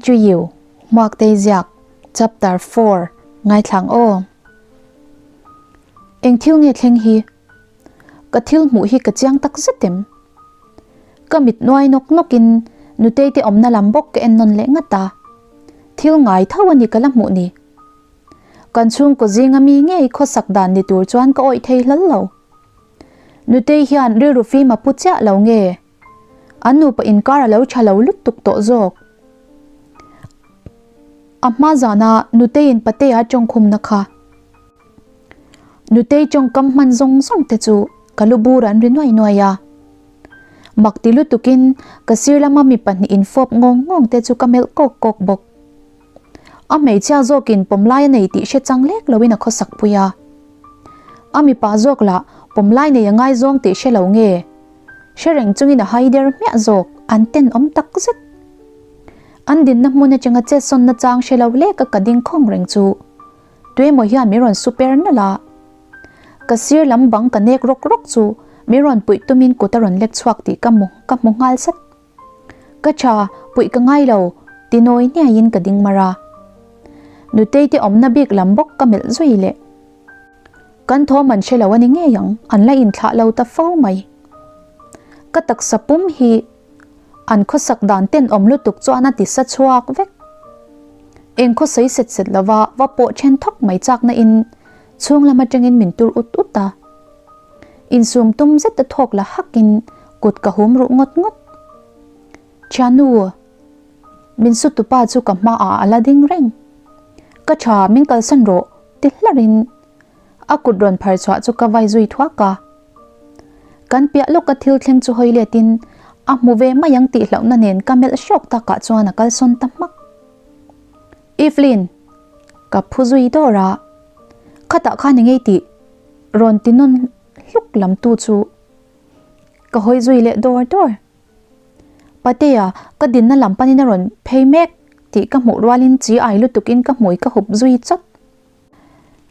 to you, Hmuaktei ziak, Chapter 4, Ngaithlang aw. Eng thil nge thleng hi? Ka thil hmuh hi ka chiang tak zet em? Ka mit nuai nawk nawkin Nutei te awmna lam bawk ka en nawn leh ngat a. Thil ngai tho a ni ka la hmuh ni. Kan chhungkaw zinga mi ngei khawsak dan ni tur chuan ka awih thei hlal lo. Nutei hian rilru fim a pu chiah lo nge? An nupa inkar a lo tha lo lutuk tawh zawk. A hma zana Nuteiin Patea tawngkhumna kha. Nutei tawngkam hman zawng zawng te chu ka lu bur an ri nuai nuai a. Mak ti lutukin ka sir lama mi pahnih infawp ngawng ngawng te chu ka melh kawk kawk bawk. A hmeichhia zawkin pawmlai a nei tih hre chang lek loin a khawsak pui a. A mipa zawk lah pawmlai nei a ngaizawng tih hre lo nge? Hre reng chungin a hai der hmiah zawk, an tenawm tak zet. An dinna hmun atanga chetsawnna chang hre lo leka ka ding khawng reng chu tuemaw hian min rawn super nalh a. Ka sir lam bang ka nek rawk rawk chu min rawn puih tumin kut a rawn lek chhuak tih ka hmu ka hmu nghal zat. Ka tha, puih ka ngai lo, ti nawi hniaiin ka ding mar a. Nutei te awmna bik lam bawk ka melh zui leh. Kan thawm an hre lo a ni ngei ang, an la inthlah lo ta fo mai. Ka taksa pum hi an khawsak dan tenawm lutuk chuan a ti sa chhuak vek. Eng khawsawi set set lova va pawh then thawk mai chakna in chhung lam atangin min tur ut ut a. Insum tum zet a thawk la hakin kut ka hum ruh ngawt ngawt. Thiannu, min su tupa chu ka hmaah a la ding reng. Ka tha, min kalsan rawh, ti hlarin a kut rawn phar chhuah chu ka vai zui thuak a. Kan piah lawka thil thleng chu hawi letin a hmu ve mai ang tih hlauhna nen ka melh hrawk takah chuan a kalsawn ta hmak. Evelyn! Ka phu zui dawr a, khatah khan i ngei tih rawn ti nawn hluk lam tu chu ka hawi zui leh dawr dawr. Patea, ka dinna lam panin a rawn phei mek tih ka hmuh rualin chi ai lutukin ka hmui ka hup zui chawt.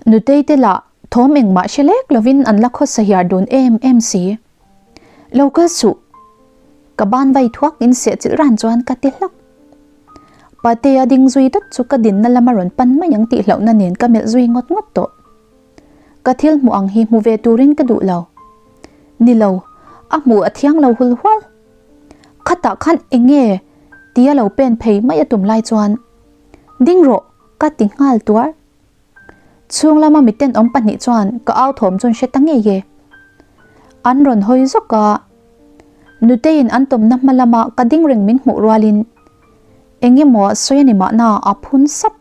Nutei te lah thawm engmah hre lek lovin an la khawsa hiar dun em em si. Lo kal suh! Ka ban vai thuak in seh chilh ran chuan ka ti hlak. Patea ding zui dat chu ka dinna lama rawn pan mai ang tih hlauhna nen ka melh zui ngawt ngawt tawh. Ka thil hmuh ang hi hmu ve turin ka duh lo. Ni lo, a hmuh a thiang lo hul hual. Khatah khan eng nge tia lo pen phei mai a tum lai chuan, Ding rawh, ka ti nghal tuar. Chhung lama miten awm pahnih chuan ka au thawm chuan hre ta ngei e. An rawn hawi zawk a, Nuteiin an tawmna hma lama ka ding reng min hmuh rualin eng emaw sawi a ni mahna a phun sap,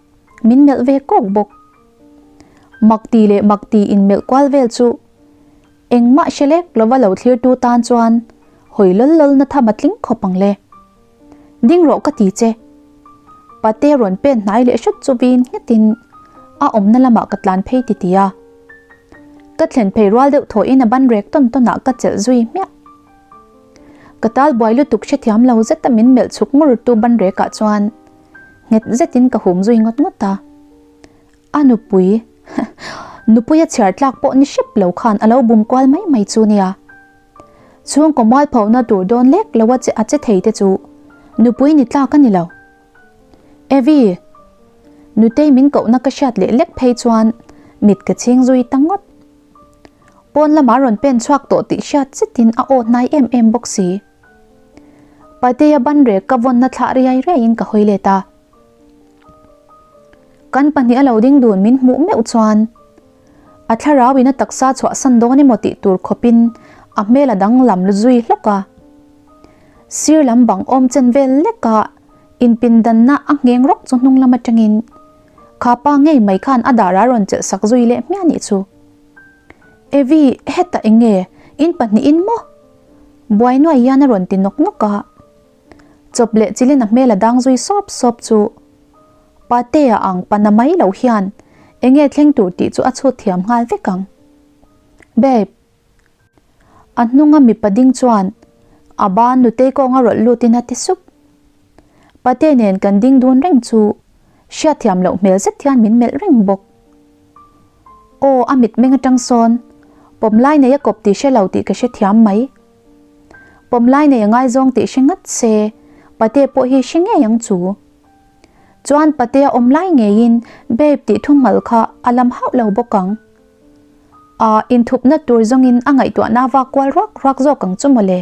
min melh ve kawk bawk. Mak ti leh mak ti in melh kual vel chu engmah hre lek lova lo thlirtu tan chuan hawi lawl lawl na tham a tling khawp ang le. Ding rawh ka ti che. Pate rawn pen hnai leh hrut chu vin nghetin a awmna lamah ka tlan phei ti ti a. Ka thlen phei rual deuh thawhin a ban rek tawn tawnah ka chelh zui hmiah. Ka tal buai lutuk hrethiam lo zeta min melh chhuk ngur tu ban rekah chuan nghet zetin ka hum zui ngawt ngawt a. A nupui, nupui a chhiar tlak pawh ni hrep lo khan a lo bum kual mai mai chu nia. Chhungkaw mualphona tur dawn lek lo a che a che thei te chu nupui ni tlak a ni lo. Evi, Nutei min kohna ka hriat leh lek phei chuan mit ka chhing zui ta ngawt. Pawn lamah rawn pen chhuak tawh tih hriat zetin a aw hnai em em bawk si. Patea ban rek ka vawnna thlah riai riaiin ka hawi let a. Kan pahnih a lo ding dun min hmuh meuh chuan a thlarau in a taksa chhuahsan dawn emaw tih tur khawpin a hmel a danglam zui hlawk a. Sir lam bang awm chen vel lek a inpindanna a ngheng rawk chu hnung lam atangin kha pa ngei mai khan a dar a rawn chelh sak zui leh hmiah nih chu. Evi, hetah eng nge? In pahnih in maw? Buai nuai hian a rawn ti nawk nawk a. Chawp leh chilin a hmel a dang zui sawp sawp chu Patea ang pana mai lo hian enge thleng tur tih chu a chhut thiam nghal vek ang. Babe. A hnunga mipa ding chuan a ban nutei kawnga rawlh lutin a ti sup. Pate nen kan ding dun reng chu hriatthiam loh hmel zet hian min melh reng bawk. Aw a mitmeng atang sawn pawmlai nei a kawp tih hre lo tih ka hrethiam mai. Pawmlai nei a ngaizawng tih hre ngat se, Pate pawh hi hre ngei ang chu. Chuan Patea awm lai ngeiin Babe tih thumal kha a lam hauh lo bawk ang. A inthupna tur zawngin a ngaihtuahna vak kual ruak ruak zawk ang chu mawle.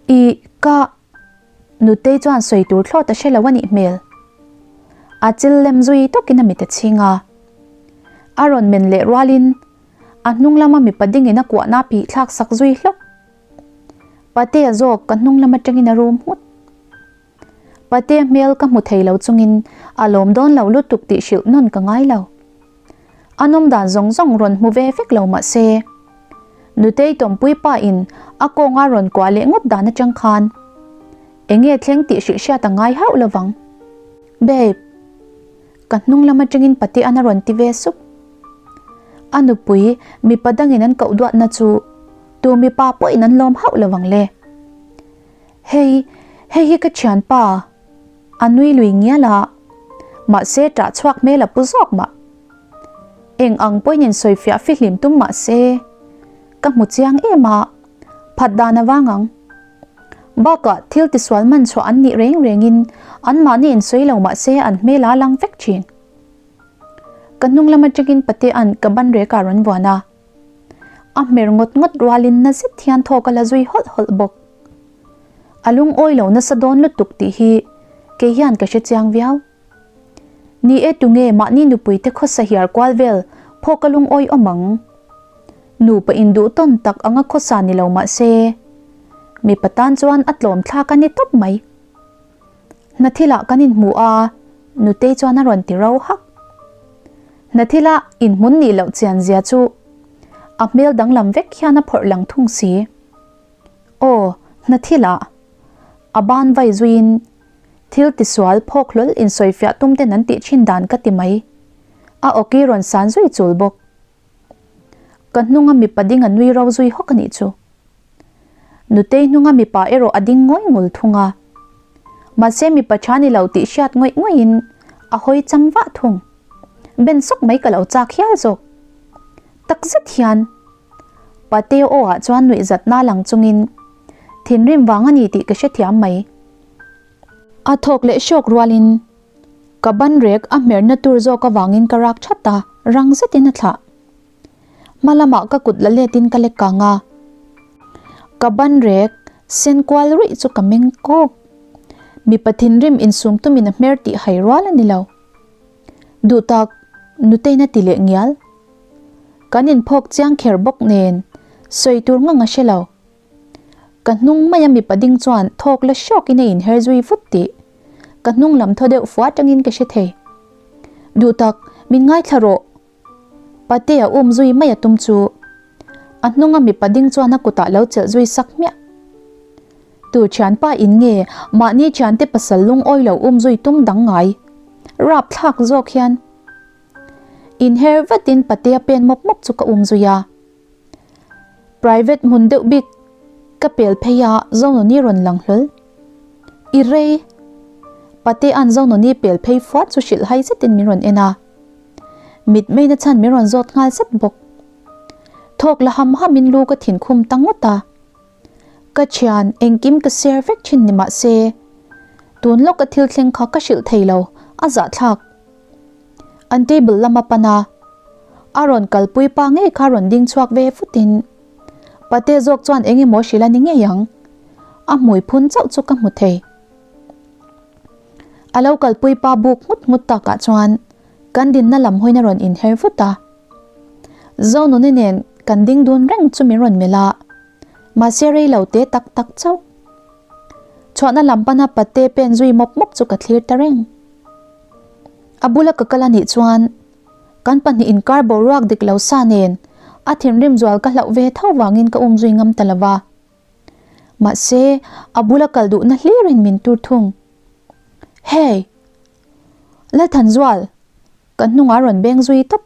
I ka Nutei chuan sawi tur thlawt a hre lo a nih hmel. A chil lem zui tawkin a mit a chhing a. A rawn men leh rualin a hnung lama mipa dingin a kuahna phih thlak sak zui hlawk. Patea zawk ka hnung lam atangin a rum nghut. Patea hmel ka hmu thei lo chungin a lawm dawn lo lutuk tih hrilh nawn ka ngai lo. A nawm dan zawng zawng rawn hmu ve vek lo mah se, Nutei tawmpui pa in a kawnga rawn kuah leh ngawt dan atang khan enge thleng tih hrilh hriat a ngai hauh lovang. Babe. Ka hnung lam atangin Patea'n a rawn ti ve sup. A nupui mipa dangin an koh duatna chu tu mipa pawhin an lawm hauh lovang le. Hei, hei hi ka thianpa. A nui lui ngial a, mahse ṭah chhuak hmel a pu zawk mah. Eng ang pawhin insawifiah fihlim tum mah se, ka hmu chiang em a, phat dan a vang ang. Bakah thil tisual man chhuah an nih reng rengin anmahni insawi lo mah se an hmel a lang vek ṭhin. Ka hnung lam aṭangin Patea'n ka ban rek a rawn vuan a. A hmer ngawt ngawt rualin na zet hian thawk a la zui hawlh hawlh bawk. A lungawi lo nasa dawn lutuk tih hi kei hian ka hre chiang viau. Ni e tunge mahni nupui te khawsa hiar kual vel phawk a lungawi awm ang. Nupa induh tawn tak anga khawsa ni lo mah se mipa tan chuan a tlawm thlak a ni tawp mai. Hna thilah kan inhmu a, Nutei chuan a rawn ti ro hak. Hna thila inhmun nih loh chian zia chu a hmel danglam vek hian a phawrh lang thung si. Aw, hna thilah a ban vai zuiin thil tisual phawk hlawl insawifiah tum ten an tih thin dan ka ti mai. A awki rawn san zui chul bawk. Ka hnunga mipa ding a nui ro zui hawk a nih chu. Nutei hnunga mipa erawh a ding ngawi ngul thung a. Mahse mipa tha ni lo tih hriat ngawih ngawihin a hawi cham vah thung. Ben sawk mai ka lo chak hial zawk. Takzet hian Pate aw ah chuan nuihzatna lang chungin thinrim vang a ni tih ka hrethiam mai. A thawk leh hrawk rualin ka ban rek a hmerna tur zawk avangin ka rak that a, rang zetin a thlah. Hma lamah ka kut la letin ka lek kang a, ka ban rek sen kual ruih chu ka meng kawk. Mipa thinrim insum tumin a hmer tih hai rual a ni lo. Duh tak, Nutei'n a ti leh ngial. Kan inphawk chiang kher bawk nen sawi tur ngang a hre lo. Ka hnung maia mipa ding chuan thawk la hrawkin a inher zui vut tih ka hnung lam thaw deuh fua atangin ka hre thei. Duh tak, min ngaithla rawh. Patea um zui mai a tum chu a hnunga mipa ding chuan a kutah lo chelh zui sak hmiah. Tu thianpa in nge mahni thiante pasal lungawi lo um zui tum dang ngai? Rapthlak zawk hian. Inher vatin Patea pen mawp mawp chu ka um zui a. Private hmun deuh bik ka pel phei a Zonuni rawn lang hlawl. I rei! Patea'n Zonuni pel phei fuat chu hrilh hai zetin min rawn en a. Mitmeina chhan min rawn zawt nghal zet bawk. Thawk la ham hamin lu ka thin khum ta ngawt a. Ka thian engkim ka share vek thin ni mah se, tun lawka thil thleng kha ka hrilh thei lo, a zahthlak. An table lama pan a, a rawn kalpui pa ngei kha rawn ding chhuak ve futin Pate zawk chuan eng emaw hrilh a ni ngei ang, a hmui phun chauh chu ka hmu thei. A lo kalpui pa buk nghut nghut takah chuan kan dinna lam hawiin a rawn inher vut a. Zonuni nen kan ding dun reng chu min rawn melh a, mahse rei lo te tak tak chauh. Chhuahna lam pana pate pen zui mawp mawp chu ka thlir ta reng. A bula ka kal a nih chuan kan pahnih inkar boruak dik lo sa nen a thinrim zual ka hlauh ve tho vangin ka um zui ngam ta lo va. Mahse, a bula kal duhna hlirin min tur thung. Hey! Lalthanzual! Ka hnungah rawn beng zui tawp,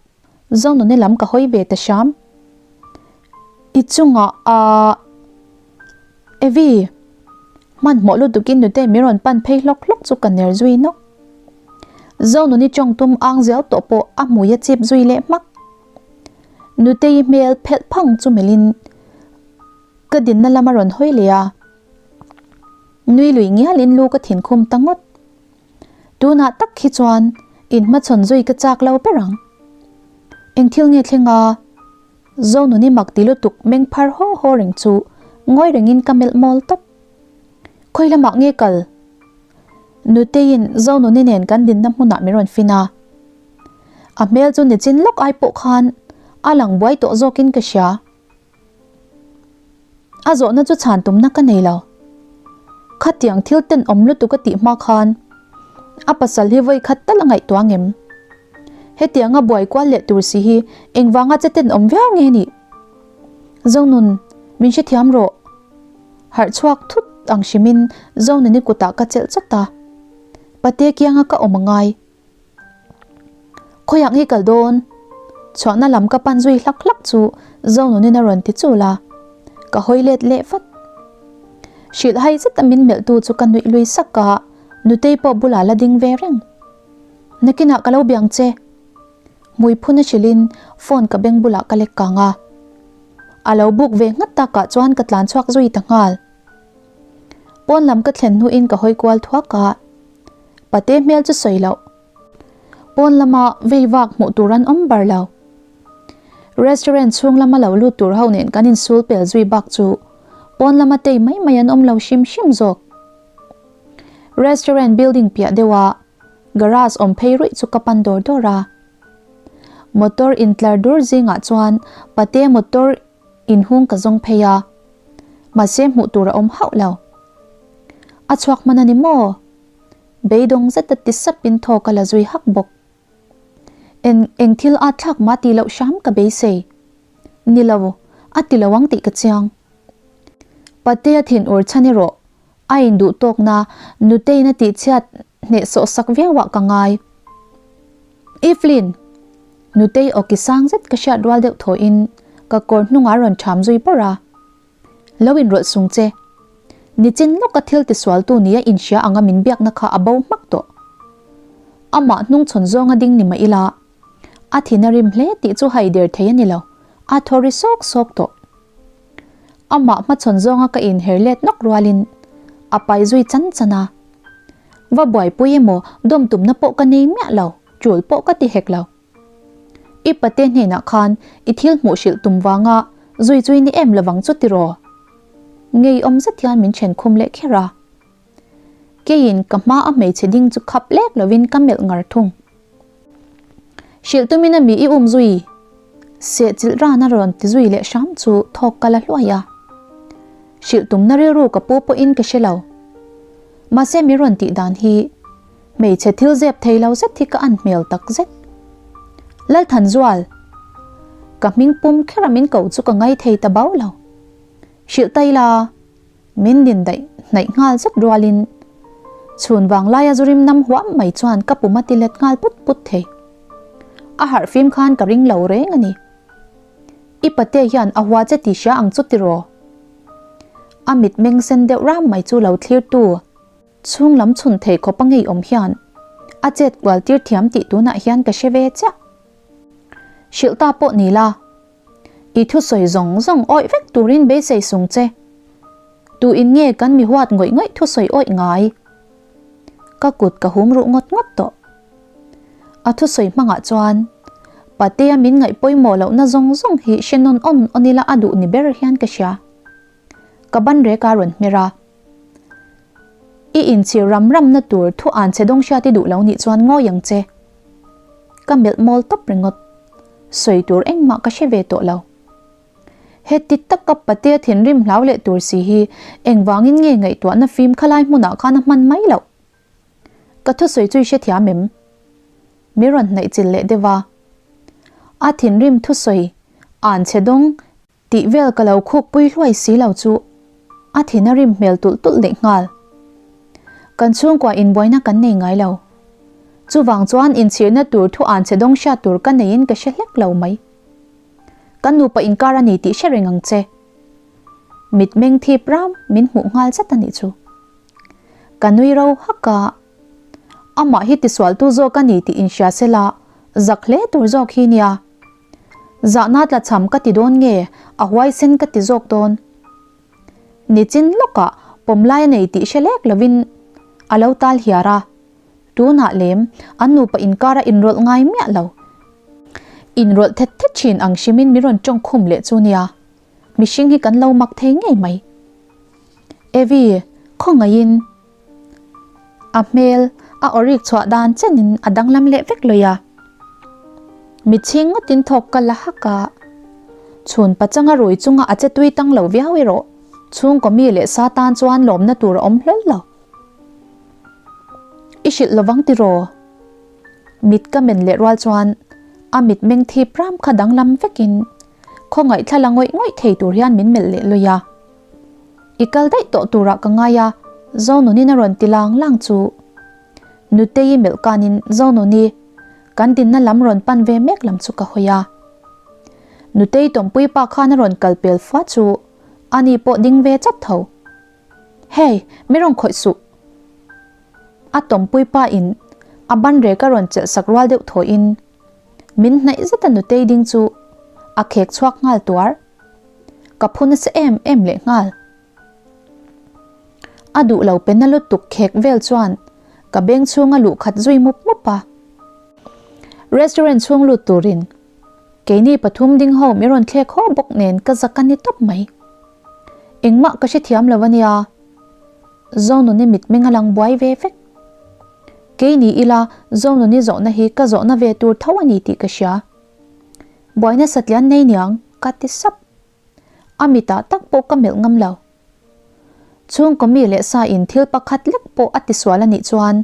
Zonuni lam ka hawi ve ta hram. I chungah a. Evi! Hmanhmawh lutukin nute min rawn pan phei hlawk hlawk chu ka ner zui nawk. Zonuni tawng tum ang zel tawh pawh a hmui a chip zui leh hmak. Nutei hmel phelh phang chu melhin ka dinna lam a rawn hawi leh a. Nui lui ngialin lu ka thinkhum ta ngawt. Tunah tak hi chuan inhmachhawn zui ka chak lo ber ang. Eng thil nge thleng a? Zonuni mak ti lutuk meng phar haw haw reng chu ngawi rengin ka melh mawl tawp. Khawi lamah nge kal? Nuteiin Zonuni nen kan dinna hmunah min rawn fin a. A hmel chu nichin lawk ai pawh khan a lang buai tawh zawkin ka hria. A zawhna chu chhan tumna ka nei lo. Khatiang thil tenawm lutuk a tih hma khan a pasal hi vawi khat tal a ngaihtuah ngem? Hetianga buai kual leh tur si hi engvanga che tenawm viau nge nih? Zonun, min hrethiam rawh. Harh chhuak thut ang hrimin Zonuni kutah ka chelh chawt a. Pate kianga ka awm a ngai. Khawiah nge kal dawn? Chhuahna lam ka pan zui hlak hlak chu Zonunin a rawn ti chul a, ka hawi let leh vat. Hrilh hai zet a min melhtu chu ka nuih lui sak a, Nutei pawh bulah la ding ve reng. Nakinah ka lo biang che. Hmui phun a hrilhin phone ka beng bulah ka lek kang a. A lo buk ve nghat takah chuan ka tlan chhuak zui ta nghal. Pawn lam ka thlen hnuin ka hawi kual thuak a. Pate hmel chu sawi loh. Pawn lama vei vak hmuh tur an awm bar lo. Restaurant chhung lama lo lut tur ho nen kan insul pel zui bak chu pawn lama tei mai mai an awm lo hrim hrim zawk. Restaurant building piah deuha garage awm phei ruih chu ka pan dawr dawr a. Motor intlar dur zingah chuan pate motor inhung ka zawng phei a, mahse hmuh tur a awm hauh lo. A chhuak hman a ni maw? Beidawng zeta ti sapin thaw ka la zui hak bawk. Eng eng thil a thlak mah tih loh hram ka beisei. Ni lo, a ti lo ang tih ka chiang. Patea thin ur chhan erawh a induh tawkna Nuteiin a tihchhiat hnehsawh sak viauah ka ngai. Evelyn! Nutei awki sang zet ka hriat rual deuh thawhin ka kawr hnungah a rawn ṭham zui bawrh a. Lo inrawlh sung che. Nichin lawka thil tisualtu nia inhria anga min biakna kha a bo hmak tawh. Amah hnungchhawn zawnga ding ni mah ila, a thin a rim hle tih chu hai der thei a ni lo, a thaw ri sawk sawk tawh. Amah hmachhawn zawnga ka inher let nawk rualin a pai zui chan chan a. Va buaipui emaw dawm tumna pawh ka nei miah lo, tul pawh ka ti hek lo. I pate hnenah khan i thil hmuh hrilh tum vanga zui chui ni em lovang chu tiraw? Ngeiawm zet hian min then khum leh kher a. Keiin ka hma a hmeichhe ding chu khap lek lovin ka melh ngar thung. Hrilh tumin a mi i um zui? Sehchilh ran a rawn ti zui leh hram chu thawk ka la hluai a. Hrilh tumna rilru ka pu pawhin ka hre lo. Mahse mi rawn tih dan hi hmeichhe thil zep thei lo zet hi ka an hmel tak zet. Lalthanzual! Ka hming pum kher a min ko chu ka ngai thei ta bau lo. Hrilh ta ila min din daih hnaih nghal zet rualin chhun vang laia zu rim nam huam mai chuan ka pum a ti let nghal put put thei. A harh fim khan ka ring lo reng a ni. I pate hian a hua che tih hria ang chu tiraw? A mit meng sen deuh ram mai chu lo thlir tu chhung lam chhun thei khawp a ngeiawm hian a chet kual tir thiam tih tunah hian ka hre ve chiah. Hrilh ta pawh ni la, i thusawi zawng zawng awih vek turin beisei sung che. Tu in nge kan mi huat ngawih ngawih thusawi awih ngai? Ka kut ka hum ruh ngawt ngawt tawh. A thusawi hmangah chuan Patea min ngaih pawimawh lohna zawng zawng hi hre nawn awn awn ila a duh ni ber hian ka hria. Ka ban rek a rawn hmer a. I inchhir ram ramna tur thu an che dawng hriat i duh lo nih chuan ngawi ang che. Ka melh mawl tawp ringawt. Sawi tur engmah ka hre ve tawh lo. Heti taka Patea thinrim hlau leh tur si hi engvangin nge ngaihtuahna fim khalai hmunah khan a hman mai loh? Ka thusawi chu i hrethiam em? Mi rawn hnaih chil leh deuh a. A thinrim thusawi an che dawng tih vel ka lo khuk pui hluai si lo chu a thin a rim hmel tulh tulh leh nghal. Kan chhungkua inbuaina kan nei ngai lo. Chuvang chuan inchhirna tur thu an che dawng hriat tur ka neiin ka hre hlek lo mai. Kan nupa inkar a ni tih hre reng ang che. Mitmeng thip ram min hmuh nghal zet a nih chu. Ka nui ro hak a, amah hi tisualtu zawk a ni tih inhria sela zak hle tur zawk hi nia. Zahna tlachham ka ti dawn nge a huaisen ka ti zawk dawn. Nichin lawkah pawmlai a nei tih hre lek lovin a lo tal hiar a. Tunah lem, an nupa inkara inrawlh ngai miah lo. Inrawlh thet thet thin ang hrimin min rawn tawng khum leh chu nia. Mihring hi kan lo mak thei ngei mai. Evi, khawngaihin. A hmel, a awrik chhuah dan chenin a danglam leh vek lawih a. Mitchhing ngawtin thawk ka la hak a. Chhun pachanga rui chunga a che tui tang lo viau erawh chhungkaw mi leh sa tan chuan lawmna tur a awm hlawl lo. I hrilh lovang tiraw? Mit ka men leh rual chuan a mitmeng thip ram kha danglam vekin khawngaih thla la ngawih ngawih thei tur hian min melh leh lawih a. I kal daih tawh turah ka ngai a, Zonunin a rawn ti lang lang chu. Nutei melh kanin Zonuni kan dinna lam rawn pan ve mek lam chu ka hawi a. Nutei tawmpui pa khan a rawn kal pel fua chu ani pawh ding ve chawp tho. Hey, mi rawn khawih suh. A tawmpui pa in a ban rek a rawn chelh sak rual deuh thawhin min hnaih zet a Nutei ding chu a khek chhuak nghal tuar. Ka phu nasa em em leh nghal. A duh lo pe na lutuk khek vel chuan ka beng chhung a luh khat zui mup mup a. Restaurant chhung lut turin keini pathum ding ho mi rawn thlek haw bawk nen ka zak a ni tawp mai. Engmah ka hrethiam lo a nia. Zonuni mitmeng a lang buai ve vek. Keini ila Zonuni zawhna hi ka zawhna ve tur tho a ni tih ka hria. Buaina satlian nei niang ka ti sap. A mitah tak pawh ka melh ngam lo. Chhungkaw mi leh sa in thil pakhat lek pawh a tisual a nih chuan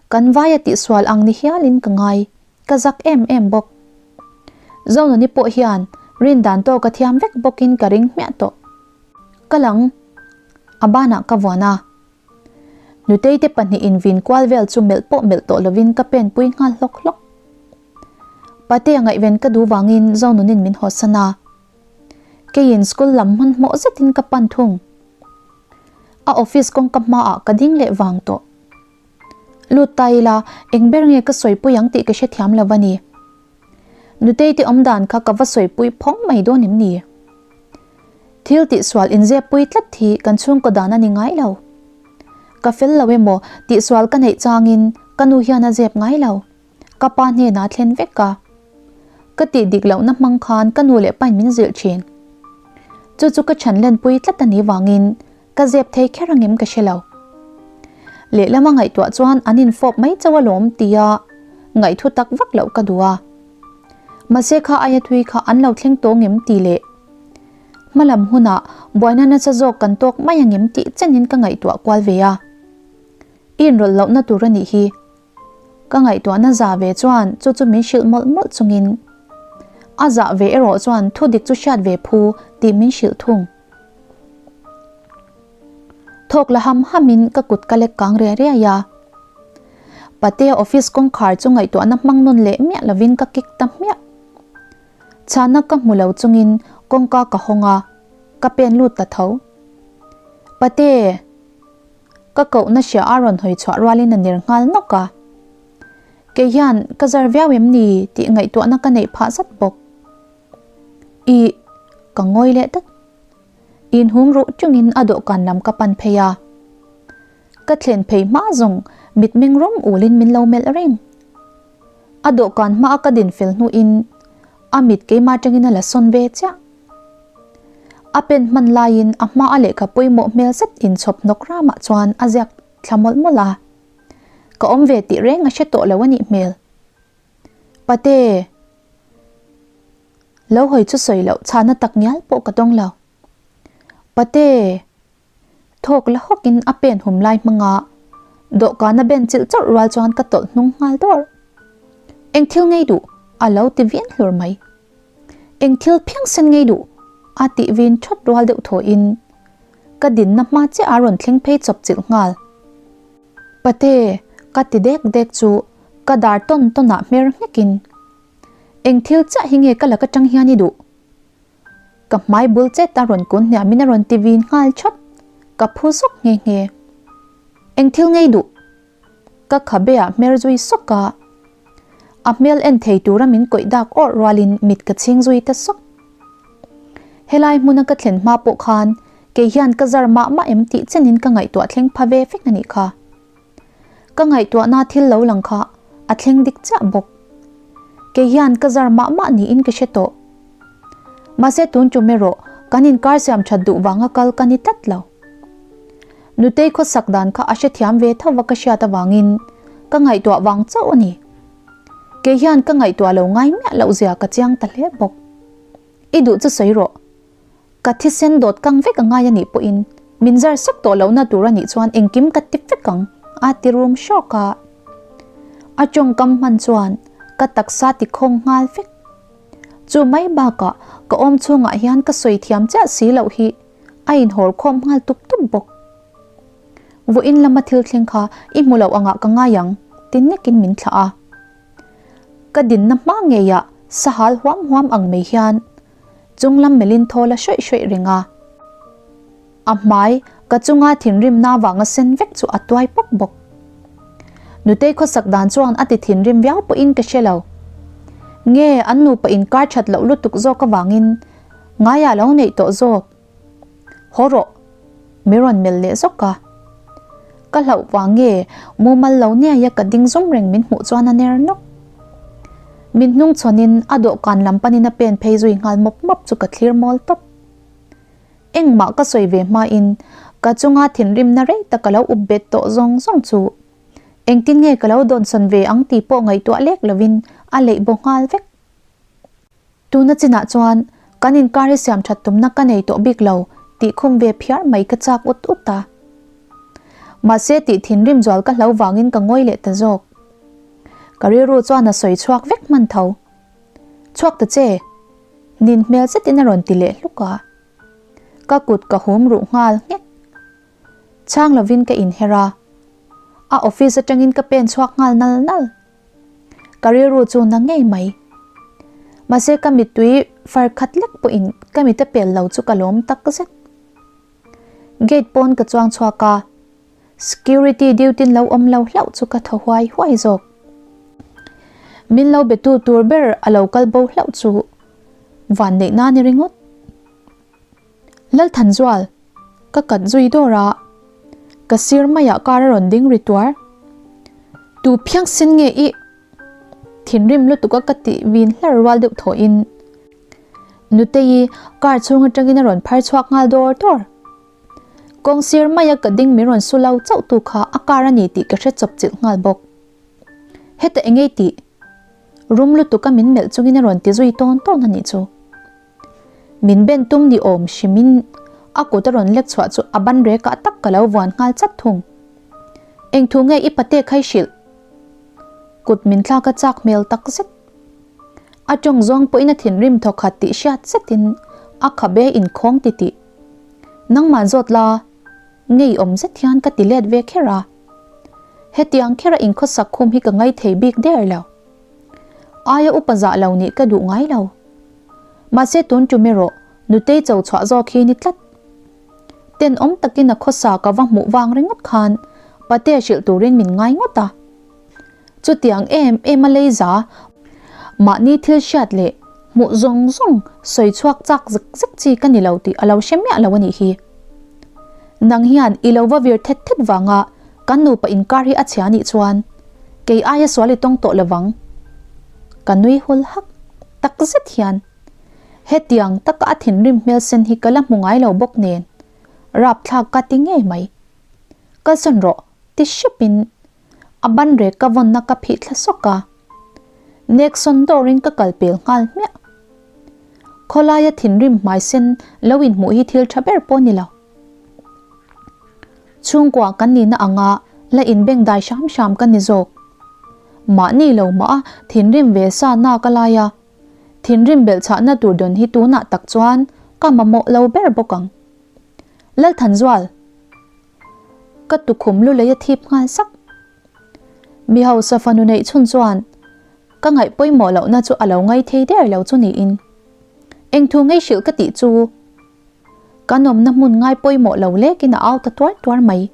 kan vai a tihsual ang ni hialin ka ngai, ka zak em em bawk. Zonuni pawh hian rin dan tawk a thiam vek bawkin ka ring hmiah tawh. Ka lang a banah ka vuan a. Nutei te pahnih invin kual vel chu melh pawh melh tawh lovin ka pen pui nghal hlawk hlawk. Patea ngaihven ka duh vangin Zonunin min hawsan a. Keiin school lam hmanhmawh zetin ka pan thung. A office kawngka hmaah ka ding leh vang tawh. Lut ta ila eng ber nge ka sawipui ang tih ka hrethiam lo a ni. Nutei te awmdan kha ka va sawipui phawng mai dawn em ni? Thil tihsual inzep pui tlat hi kan chhungkaw dan a ni ngai lo. Ka fel lo emaw tihsual ka neih changin ka nu hian a zep ngai lo. Ka pa hnenah thlen vek a. Ka tih dik lohna hmang khan ka nu leh pain min zilh thin. Chu chu ka chhan lenpui tlat a nih vangin ka zep thei kher angem ka hre lo. Lehlama ngaihtuah chuan an infawp mai chauh alawm tia ngaihthu tak vak loh ka duh a. Mahse kha aia thui kha an lo thleng tawh ngem tih leh hmalam hunah buaina nasa zawk kan tawk mai angem tih chenin ka ngaihtuah kual ve a. I inrawlh lohna tur a nih hi. Ka ngaihtuahna za ve chuan chu chu min hrilh mawlh mawlh chungin a zah ve erawh chuan thu dik chu hriat ve phu tih min hrilh thung. Thawk la ham hamin ka kut ka lek kang riai riai a. Patea office kawngkhar chu ngaihtuahna hmang nawn leh miah lovin ka kik ta hmiah. Chhana ka hmu lo chungin kawngka ka hawng a, ka pen lut ta tho. Pate! Ka kohna hria a rawn hawi chhuah rualin a ner nghal nawk a. Kei hian ka zar viau em ni tih ngaihtuahna ka neih phah zat bawk. Ih, ka ngawi leh dat. Inhum ruh chungin a dawhkan lam ka pan phei a. Ka thlen phei hma zawng mitmeng rawm ulin min lo melh reng. A dawhkan hmaa ka din fel hnuin a mit keimah atangin a la sawn ve chiah. A pen hman laiin a hmaa lehkha pawimawh hmel zet inchhawp hnawk ramah chuan a ziak thla mawlh mawlh a. Ka awm ve tih reng a hre tawh lo a nih hmel. Pate! Lo hawi chu sawi loh chhana tak ngial pawh ka tawng lo. Pate! Thawk la hawkin a pen hum lai hmanga dawhkana ben chilh chawrh rual chuan ka tawlh hnung nghal dawrh. Eng thil ngei duh? A lo ti vin hlur mai. Eng thil phiangsen ngei duh? A tih vin thawt rual deuh thawhin ka dinna hma chiah a rawn thleng phei chawp chilh nghal. Pate! Ka ti dek dek chu ka dar tawn tawnah hmer nghekin Eng thil chiah hi nge ka lak atang hian i duh? Ka hmai bul chet a rawn kun hniamin a rawn ti vin nghal thawt. Ka phu zawk nghe nghe. Eng thil ngei duh? Ka khabe ah hmer zui sawk a. A hmel en thei tura min kawih dak awrh rualin mit ka chhing zui ta sawk. Helai hmuna ka thlen hma pawh khan kei hian ka zar mah mah em tih chenin ka ngaihtuah thleng pha ve vek a nih kha. Ka ngaihtuahna thil lo lang kha a thleng dik chiah bawk. Kei hian ka zar mah mah niin ka hre tawh. Mahse tun tum erawh kan inkar siam that duh vanga kal ka ni tlat lo. Nutei khawsak dan kha a hrethiam ve tho va ka hriat avangin ka ngaihtuah vang chauh a ni. Kei hian ka ngaihtuah lo ngai miah loh zia ka chiang ta hle bawk. I duh chu sawi rawh. Ka thisen dawt kang vek a ngai a nih pawhin min zar sek tawh lohna tur a nih chuan engkim ka ti vek ang a ti rum hrawk a. A tawngkam hman chuan ka taksa ti khawng nghal vek. Chu mai bakah ka awm chhungah hian ka sawi thiam chiah si loh hi a inhawr khawm nghal tup tup bawk. Vawiin lama thil thleng kha i hmu loh angah ka ngai ang ti nekin min thlah a. Ka dinna hma ngeiah sahal huam huam ang mai hian Chunglam melhin thaw la hrawih hrawih reng a. A hmai ka chunga thinrimna vanga sen vek chu a tuai pawp bawk. Nutei khawsak dan chuan a ti thinrim viau pawhin ka hre lo. Nge an nupa inkar that loh lutuk zawk avangin ngaiah lo neih tawh zawk. Haw rawh! Mi rawn melh leh zawk a. Ka hlauh vang nge mumal lo niaia ka ding zum reng min hmuh chuan a ner nawk. Min hnung chhawnin a dawhkan lam panin a pen phei zui nghal mawp mawp chu ka thlir mawl tawp. Engmah ka sawi ve hmain ka chunga thinrimna rei tak ka lo up bet tawh zawng zawng chu engtin nge ka lo dawnsawn ve ang tih pawh ngaihtuah lek lovin a leih baw nghal vek. Tuna chinah chuan kan inkar hi siam that tumna ka nei tawh bik lo tih khum ve phiar mai ka chak ut ut a. Mahse tih thinrim zual ka hlo vangin ka ngawi leh ta zawk. Ka rilru chuan a sawi chhuak vek hman tho. Chhuak ta che! Nin hmel zetin a rawn ti leh hluk a. Ka kut ka hum ruh nghal nghek. Chhang lovin ka inher a. A office atangin ka pen chhuak nghal nal nal. Ka rilru chu na ngei mai. Mahse ka mittui far khat lek pawhin ka mit a pel lo chu ka lawm tak zet. Gate pawn ka chuang chhuak a, security duty lo awm lo hlauh chu ka thaw huai huai zawk. Min lo betu tur ber a lo kal bo hlauh chu vanneih nan i ringawt. Lalthanzual, ka kat zui dawr a, ka sir maiah car a rawn ding ri tuar. Tu phiangsen nge i thinrim lutuk a ka tih vin hlar rual deuh thawhin Nutei car chhung atangin a rawn phar chhuak nghal dawr dawr. Kawng sir maia ka ding min rawn su lo chauh tu kha a car a ni tih ka hre chawp chilh nghal bawk. Heta engei tih? Rum lutuk a min melh chungin a rawn ti zui tawn tawn a nih chu. Min ben tum ni awm hrimin a kut a rawn lek chhuah chu a ban rekah tak ka lo vuan nghal chat thung. Eng thu nge i pate khai hrilh? Kut min thlak a chak hmel tak zet. A tawng zawng pawhin a thinrim thawkhat tih hriat zetin a khabe inkhawng titih. Nangmah zawt la, ngeiawm zet hian ka ti let ve kher a. Hetiang khera inkhawsak khum hi ka ngaithei bik der lo. Aia upa zah lo nih ka duh ngai lo. Mahse tun tum erawh Nutei cho chhuah zawk hi ni tlat. Tenawm takin a khawsa ka va hmuh vang ringawt khan Patea hrilh turin min ngai ngawt a. Chutiang em em a lei za mahni thil hriat leh hmuh zawng zawng sawi chhuak chak zek zek chi ka ni lo tih a lo hre miah lo a nih hi. Nang hian i lo va vir thet thet vanga kan nupa inkar hi a chhia nih chuan kei aia sual i tawng tawh lovang. Ka nui hul hak tak zet hian hetiang taka a thinrim hmel sen hi ka la hmu ngai lo bawk nen rapthlak ka ti ngei mai. Kalsawn rawh ti hrepin A ban rek ka vawnna ka phih thla sawk a, Nexon dawrin ka kal pel nghal hmiah. Khawlaia thinrim hmai sen lo inhmuh hi thil tha ber pawh ni lo. Chhungkua kan nihna anga la inbeng dai hram hram ka ni zawk. Mahni lo mah a thinrim ve sa nak a lai a, thinrim belhchhahna tur dawn hi tunah tak chuan ka mamawh lo ber bawk ang. Lalthanzual! Ka tukhum lu lei a thip nghal sak. Mi hausa fanu neih chhun chuan ka ngaih pawimawh lohna chu a lo ngai thei der lo chu niin. Eng thu ngei hrilh ka tih chu kan awmna hmun ngai pawimawh lo lekin a au ta tuar tuar mai.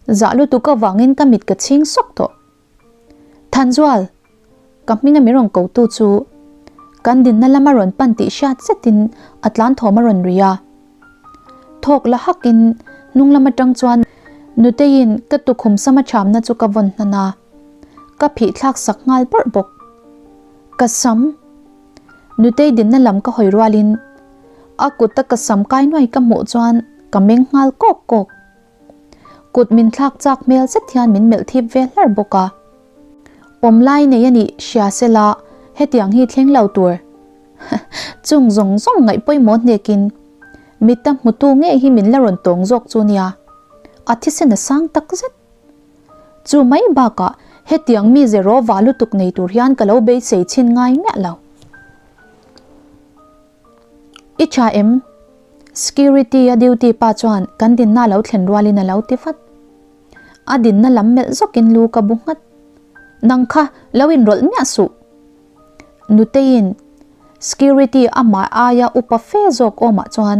Zah lutuk avangin ka mit ka chhing sawk tawh. Thanzual! Ka hminga min rawn ko tu chu kan dinna lama rawn pan tih hriat zetin a tlan thawm a rawn ri a. Thawk la hakin hnung lam atang chuan Nuteiin ka tukhum sama ṭhamna chu ka vawn hnan a, ka phih thlak sak nghal bawrh bawk. Ka sam. Nutei dinna lam ka hawi rualin a kuta ka sam kai nuai ka hmuh chuan ka meng nghal kawk kawk. Kut min thlak chak hmel zet hian min melh thip ve hlar bawk a. Pawm lai nei a nih hria sela hetiang hi thleng lo tur. Chung zawng zawng ngaih pawimawh hnekin mita hmutu ngei hi min la rawn tawng zawk chu nia. A thisen a sang tak zet. Chu mai bakah hetiang mi zero va lutuk nei tur hian ka lo beisei chhin ngai miah lo. I tha em? Security a duty pa chuan kan dinna lo thlen rualin a lo ti vat. A dinna lam melh zawkin lu ka bu nghat. Nang kha lo inrawlh miah suh. Nuteiin security amah aia upa fe zawk awmah chuan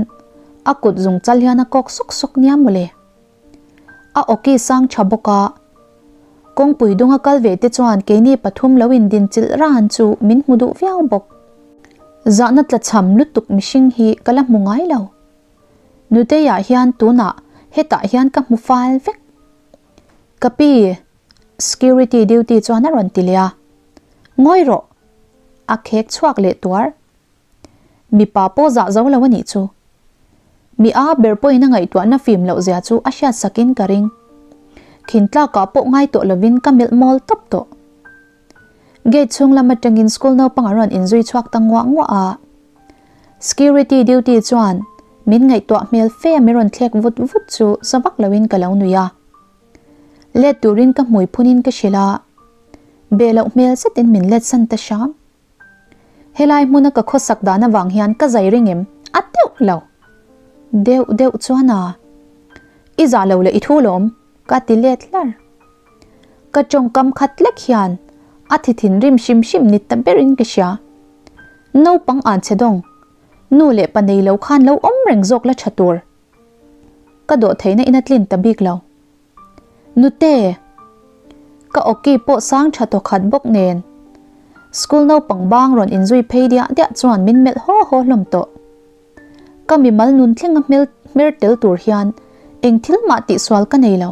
a kut zung chal hian a kawk sawk sawk nia mawle. A awki sang tha bawk a, kawngpui dunga kal ve te chuan keini pathum lo indin chilh ran chu min hmu duh viau bawk. Zahna tlachham lutuk mihring hi ka la hmu ngai lo. Nuteiah hian tunah hetah hian ka hmu fal vek. Ka pi, security duty chuan a rawn ti leh a. Ngawi rawh! A khek chhuak leh tuar. Mipa pawh zah zo lo a nih chu. Mi a ber pawhin a ngaihtuahna fim loh zia chu a hriat sakin ka ring. Khin tlakah pawh ngai tawh lovin ka melh mawl tawp tawh. Gate chhung lam atangin school naupang a rawn inzui chhuak ta nguah nguah a. Security duty chuan min ngaihtuah hmel fe a min rawn thlek vut vut chu za vak loin ka lo nui a. Let turin ka hmui phunin ka hrilh a, be loh hmel zetin min let san ta hram. Helai hmuna ka khawsak dan avang hian ka zai ring em? A deuh lo. Deuh deuh chuan a. I zah lo leh i thu lawm, ka ti let hlar. Ka tawngkam khat lek hian a thi thinrim hrim hrim ni ta berin ka hria. Naupang an che dawng, nu leh pa nei lo khan lo awm reng zawk la tha tur. Ka dawh theihna in a tlin ta bik lo. Nute! Ka awki pawh sang tha tawh khat bawk nen. School naupang bang rawn inzui phei diah diah chuan min melh haw haw hlawm tawh. Ka mimal nun thlenga hmel hmer tel tur hian eng thil mah tihsual ka nei lo.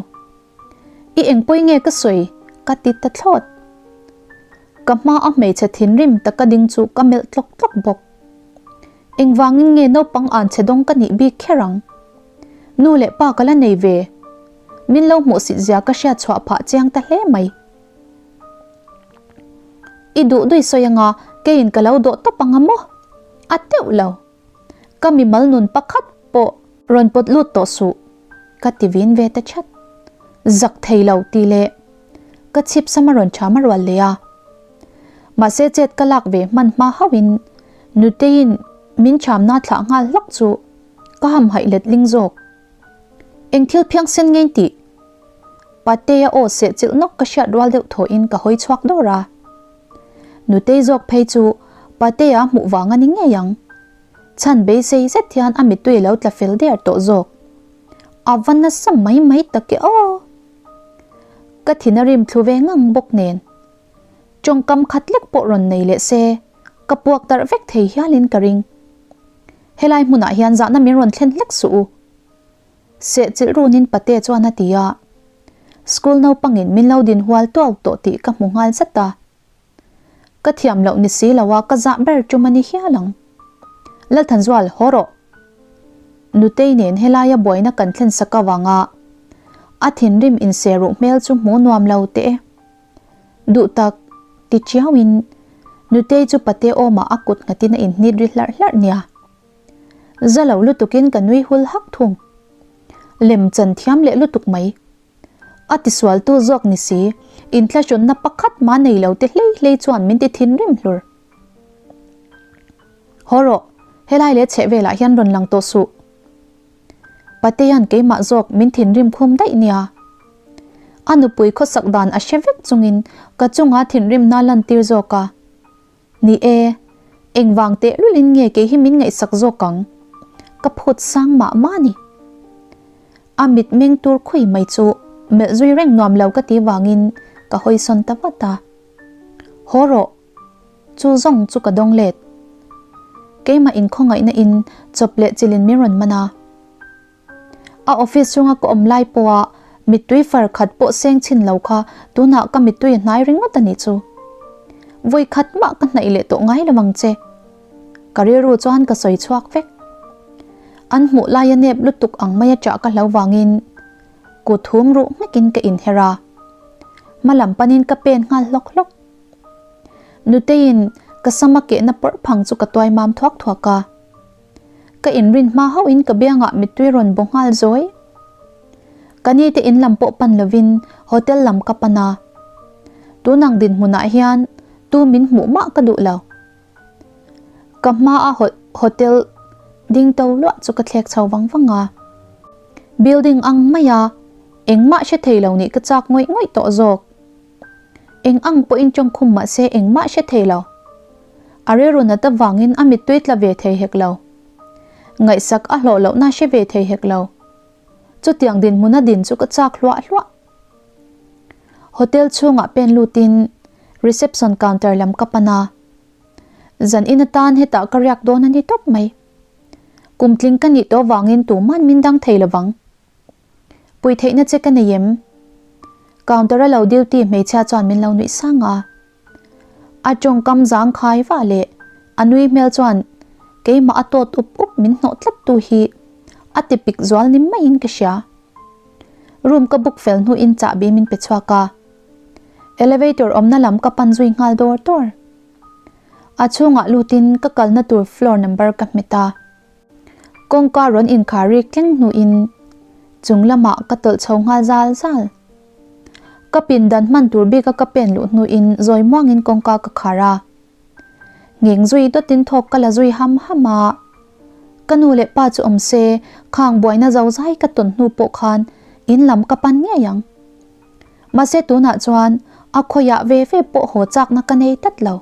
I engpawi nge ka sawi? Ka ti ta thlawt. Ka hma a hmeichhe thinrim taka ding chu ka melh tlawk tlawk bawk. Engvangin nge naupang an che dawng ka nih bik kher ang? Nu leh pa ka la nei ve. Min lo hmuhsit zia ka hriat chhuah phah chiang ta hle mai. I duh dui sawi anga keiin ka lo dawh tawp anga maw? A teuh lo. Ka mimal nun pakhat pawh rawn pawt lut tawh suh. Ka ti vin ve ta chat. Zak thei lo ti leh ka chhip sama rawn ṭham a rual leh a. Mahse chet ka lak ve hman hma hauhin Nuteiin min ṭhamna thlah nghal hlak chu ka hamhaih letling zawk. Eng thil phiangsen ngei tih? Patea aw seh chilh nawk ka hriat rual deuh thawhin ka hawi chhuak dawr a. Nutei zawk phei chu Patea hmuh vang a ni ngei ang. Chhan beisei zet hian a mittui a lo tla fel der tawh zawk. A va nasa mai mai tak e aw! Ka thin a rim thlu ve ngang bawk nen. Tawngkam khat lek pawh rawn nei leh se, ka puak darh vek thei hialin ka ring. Helai hmunah hian zahna min rawn thlen hlek suh u. Sehchilh runin pate chuan a ti a. School naupangin min lo din hual tuau tawh tih ka hmu nghal zat a. Ka thiam loh ni si lo a ka zah ber tum a ni hial ang. Lalthanzual, haw rawh. Nutei nen helaia buaina kan thlen sak avanga a thinrim inseruh hmel chu hmuh nuam lo teh e. Duh tak, ti chiauin Nutei chu pate awmah a kut nghatin a inhnit ri hlarh hlarh nia. Za lo lutukin ka nui hul hak thung. Lem chan thiam leh lutuk mai. A tisualtu zawk ni si, inthlahrunna pakhat mah nei lo te hlei hlei chuan min ti thinrim hlur. Haw rawh, helai leh chheh velah hian rawn lang tawh suh. Patea'n keimah zawk min thinrim khum daih nia. A nupui khawsak dan a hre vek chungin ka chunga thinrimna lantir zawk a. Ni e, engvang tehlulin nge kei hi min ngaihsak zawk ang? Ka phut sang mah mah a ni. A mitmeng tur khawi mai chu melh zui reng nuam lo ka ti vangin ka hawi sawn ta vat a. Haw rawh, chu zawng chu ka dawng let. Keimah inkhawngaihna in chawp leh chilin min rawn man a. A office chunga ka awm lai pawha Mittui far khat pawh seng chhin lo kha tunah ka mittui a hnai ringawt a nih chu. Vawi khat mah ka hnaih leh tawh ngai lo ang che. Ka rilru chuan ka sawi chhuak vek. An hmuh laia nep lutuk ang maia ṭah ka hlo vangin kut hum ruh nghekin ka inher a. Hma lam panin ka pen nghal hlawk hlawk. Nuteiin ka sama kehna pawrh phang chu ka tuai mam thuak thuak a. Ka inrin hma hauhin ka biangah mittui rawn baw nghal zawi. Ka ni te in lam pawh pan lovin hotel lam ka pan a. Tunang dinhmunah hian tu min hmuh mah ka duh lo. Ka hmaa hotel ding to luah chu ka thlek chho vang vang a. Building ang maia engmah hre thei lo nih ka chak ngawih ngawih tawh zawk. Eng ang pawhin tawngkhum mah se engmah hre thei lo. A rilru nat avangin a mittui tla ve thei hek lo. Ngaihsak a hlawh lohna hre ve thei hek lo. Chutiang dinhmuna din chu ka chak hluah hluah. Hotel chhungah pen lutin reception counter lam ka pan a. Zan in atan hetah ka riak dawn a ni tawp mai. Kum tling ka nih tawh vangin tuman min dang thei lovang. Pui theihna che ka nei em? Counter a lo duty hmeichhia chuan min lo nuih sang a. A tawngkam zang khai vah leh a nui hmel chuan keimah a tawt up up min hnawh tlat tu hi a ti pik zual ni maiin ka hria. Room ka book fel hnuin chahbi min pe chhuak a. Elevator awmna lam ka pan zui nghal dawr dawr. A chhungah lutin ka kalna tur floor number ka hmet a. Kawngka rawn inkhar rik thleng hnuin chung lamah ka tawlh chho nghal zal zal. Ka pindan hman tur bika ka pen luh hnuin zawi muangin kawngka ka khar a. Ngeng zui dawtin thawk ka la zui ham ham a. Ka nu leh pa chu awm se khang buaina zo zai ka tawn hnu pawh khan in lam ka pan ngei ang. Mahse tunah chuan a khawiah ve ve pawh haw chakna ka nei tlat lo.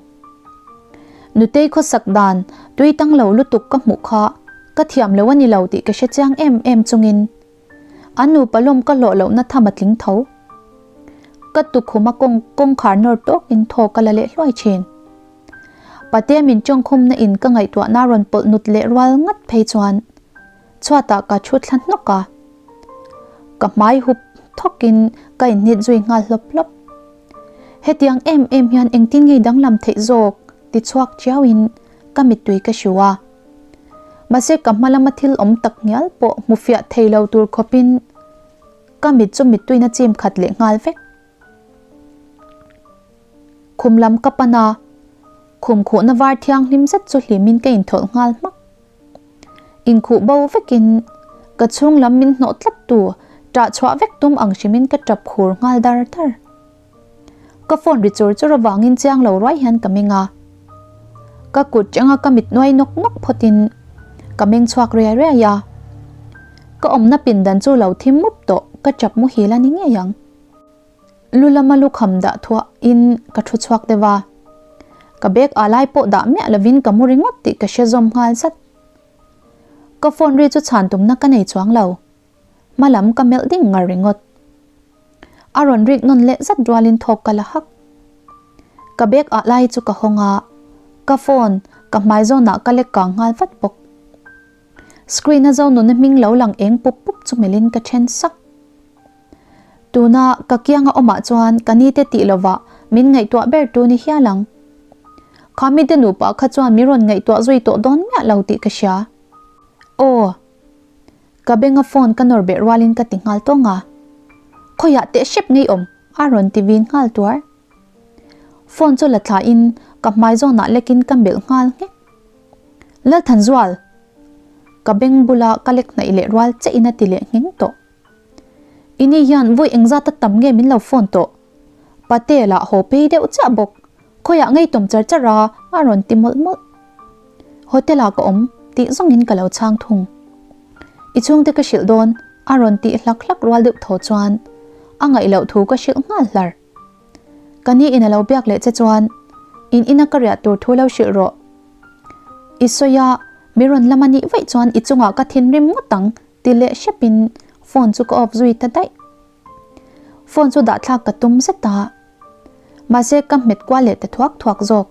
Nutei khawsak dan tui tang lo lutuk ka hmuh kha ka thiam lo a ni lo tih ka hre chiang em em chungin an nupa lawm ka hlawh lohna tham a tling tho. Ka tukhuma kawng kawngkhar nawr tawkin thaw ka la leh hluai thin. Patea min tawngkhumna in ka ngaihtuahna rawn pawlh nut leh rual ngat phei chuan Chhuatah ka thu thla hnawk a, ka hmai hup thawkin ka inhnit zui nghal hlawp hlawp. Hetiang em em hian engtin ngei danglam theih zawk ti chhuak chiauin ka mittui ka hru a. Mahse ka hma lama thil awm tak ngial pawh hmu fiah thei lo tur khawpin ka mit chu mittuina chim khat leh nghal vek. Khum lam ka pan a, khum khuhna var thianghlim zet chu hlimin ka inthawlh nghal hmak. Inkhuh bo vekin ka chhung lam min hnawh tlat tu ṭah chhuah vek tum ang hrimin ka ṭap khur nghal dar dar. Ka phone ri chur chur avangin chiang lo ruai hian ka meng a. Ka kut ṭenga ka mit nuai nawk nawk phawtin ka meng chhuak riai riai a. Ka awmna pindan chu lo thim mup tawh ka ṭap muhil a ni ngei ang. Lu lama lukham dah thuah in ka thu chhuak deuh a. Ka bag ah lai pawh dah miah lovin ka mu ringawt tih ka hre zawm nghal zat. Ka phone ri chu chhan tumna ka nei chuang lo. Hma lam ka melh ding ngar ringawt. A rawn rik nawn leh zat rualin thawk ka la hak. Ka bag ah lai chu ka hawng a, ka phone ka hmai zawnah ka lek kang nghal vat bawk. Screen a zo nuna hming lo lang eng pup pup chu melhin ka then sak. Tuna ka kianga awmah chuan ka nite tih lovah min ngaihtuah ber tu ni hial ang. Kha mite nupa kha chuan min rawn ngaihtuah zui tawh dawn miah lo tih ka hria. Aw. Ka benga phone ka nawr beh rualin ka ti nghal tawng a. Khawiah teh hrep ngei awm a rawn ti vin nghal tuar. Phone chu la thlain ka hmai zawnah lekin ka melh nghal nghek. Lalthanzual! Ka beng bula ka lek hnaih leh rual che in a ti leh ngheng tawh. Ini hian vawi engzat a tam nge min lo phone tawh? Pate lah haw phei deuh chiah bawk, khawiah ngei tawm char char a a rawn ti mawlh mawlh. Hotel ah ka awm tih zawngin ka lo chhang thung. I chhungte ka hrilh dawn a rawn tih hlak hlak rual deuh thaw chuan a ngaih loh thu ka hrilh nghal hlar. Ka ni in a lo biak leh che chuan in ina ka riah tur thu lo hrilh rawh. I sawi a, mi rawn lam a nih vaih chuan i chungah ka thinrim ngawt ang Ti leh hrepin phone chu ka off zui ta daih. Phone chu dah thlak ka tum zet a, mahse ka hmet kual leh ta thuak thuak zawk.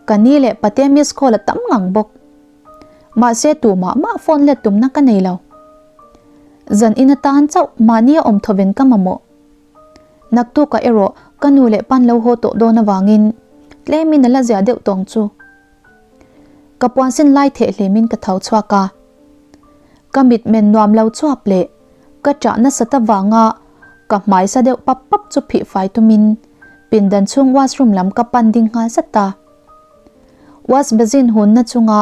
Ka ni leh pate miss call a tam ngang bawk. Mahse tumah mah phone let tumna ka nei lo. Zan in atan chauh mahnia awm thawven ka mamawh. Naktukah erawh ka nu leh pan lo haw tawh dawn avangin tlemin a la zia deuh tawng chu. Ka puansin lai theh hlimin ka tho chhuak a. Ka mitmen nuam lo chuap leh ka ṭah nasat avanga ka hmai sa deuh pap pap chu phih fai tumin pindan chhung washroom lam ka pan ding nghal zat a. Wash basin hunna chunga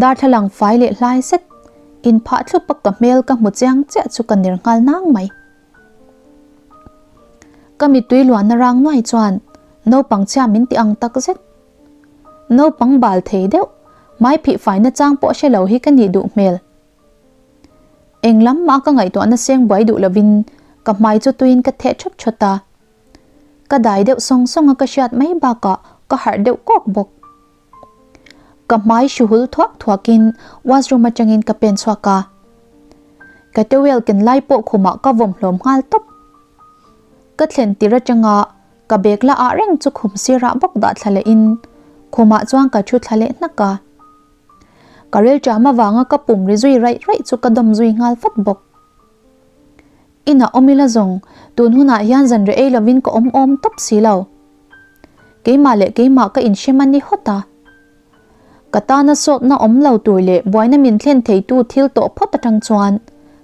darthlalang fai leh hlai zet inphah thlup a ka hmel ka hmu chiang chiah chu ka ner nghal nang mai. Ka mittui luanna rang nuai chuan naupang chhia min ti ang tak zet. Naupang bal thei deuh, hmai phih faina chang pawh hre lo hi ka nih duh hmel. Eng lam mah ka ngaihtuahna seng buai duh lovin ka hmai chu tuiin ka theh thawt thawt a. Ka dai deuh sawng sawng a ka hriat mai bakah ka harh deuh kawk bawk. Ka hmai hruhul thuak thuakin washroom atangin ka pen chhuak a. Ka towel ken lai pawh khumah ka vawm hlawm nghal tawp. Ka thlen tir atanga ka bag la ah reng chu khum sirah bawk dah thla lehin khumah chuan ka thu thla leh hnak a. Ka rilṭam avanga ka pum ri zui raih raih chu ka dawm zui nghal vat bawk. Inah awm ila zawng, tun hunah hian zan reh ei lovin ka awm awm tawp si lo. Keimah leh keimah ka inhrem a ni hawt a. Ka tana sawtna awm lo tur leh buaina min thlen theitu thil tawh phawt atang chuan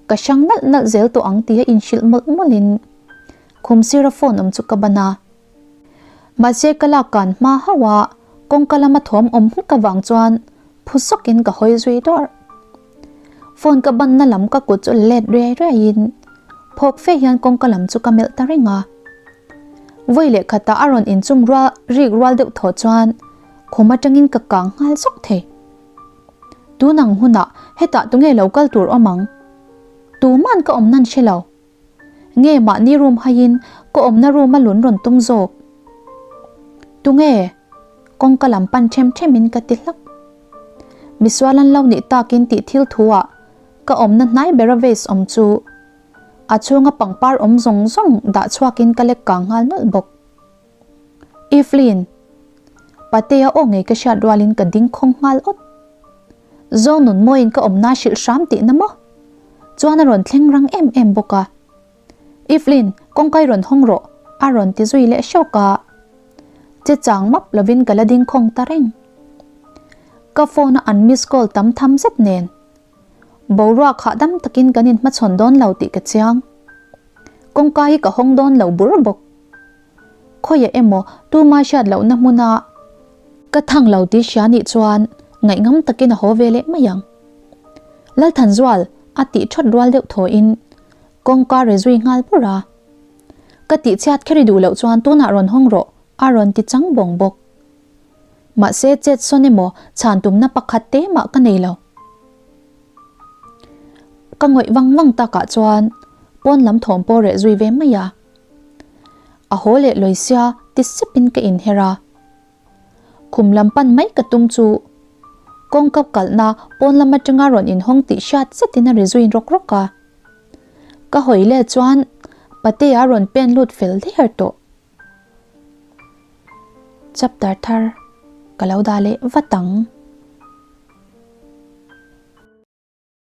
ka hrang nalh nalh zel tawh ang tia inhrilh mawlh mawlhin khum sira phone awm chu ka ban a. Mahse ka lak kan hma hauh a, kawngka lama thawm awm hmuk avang chuan phu sawkin ka hawi zui dawrh. Phone ka banna lam ka kut chu let riai riaiin phawk fe hian kawngka lam chu ka melh ta reng a. Vawi leh khatah a rawn inchum rual rik rual deuh thaw chuan khum atangin ka kang nghal zawk thei. Tunang hunah hetah tunge lo kal tur awm ang? Tuman ka awm nan hre lo. Nge mahni room haiin ka awmna room a lun rawn tum zawk? Tunge? Kawngka lam pan them themin ka ti hlak. Misual an lo nih takin tih thil thu ah ka awmna hnai bera vase awm chu a chhunga pangpar awm zawng zawng dah chhuakin ka lek kang nghal nawlh bawk. Evelyn! Patea aw ngei ka hriat rualin ka ding khawng nghal awt. Zawng nun mawiin ka awmna hrilh hram tihna maw? Chuan a rawn thleng rang em em bawk a. Evelyn, kawngkai rawn hawng rawh, a rawn ti zui leh hrawk a. Che chang map lovin ka la ding khawng ta reng. Ka phone a an miss call tam tham zet nen. Boruak hahdam takin kan inhmachhawn dawn lo tih ka chiang. Kawngka hi ka hawng dawn lo bur bawk. Khawiah emaw tuma hriat lohna hmuna ka thang lo tih hria nih chuan ngaihngam takin a haw ve leh mai ang. Lalthanzual a tih thawt rual deuh thawhin kawngka re zui nghal bur a. Ka tih chhiat kher i duh loh chuan tunah rawn hawng rawh a rawn ti chang bawng bawk. Mahse chet sawn emaw chhan tumna pakhat te mah ka nei lo. Ka ngawih vang vang takah chuan pawn lam thawm pawh reh zui ve mai a. A haw leh lawi sia ti sepin ka inher a. Khum lam pan mai ka tum chu kawngka kalhna pawn lam atanga rawn inhawng tih hriat zetin a ri zui rawk rawk a. Ka hawi leh chuan Patea rawn pen lut fel der tawh. Chapter thar ka lo dah leh vat ang.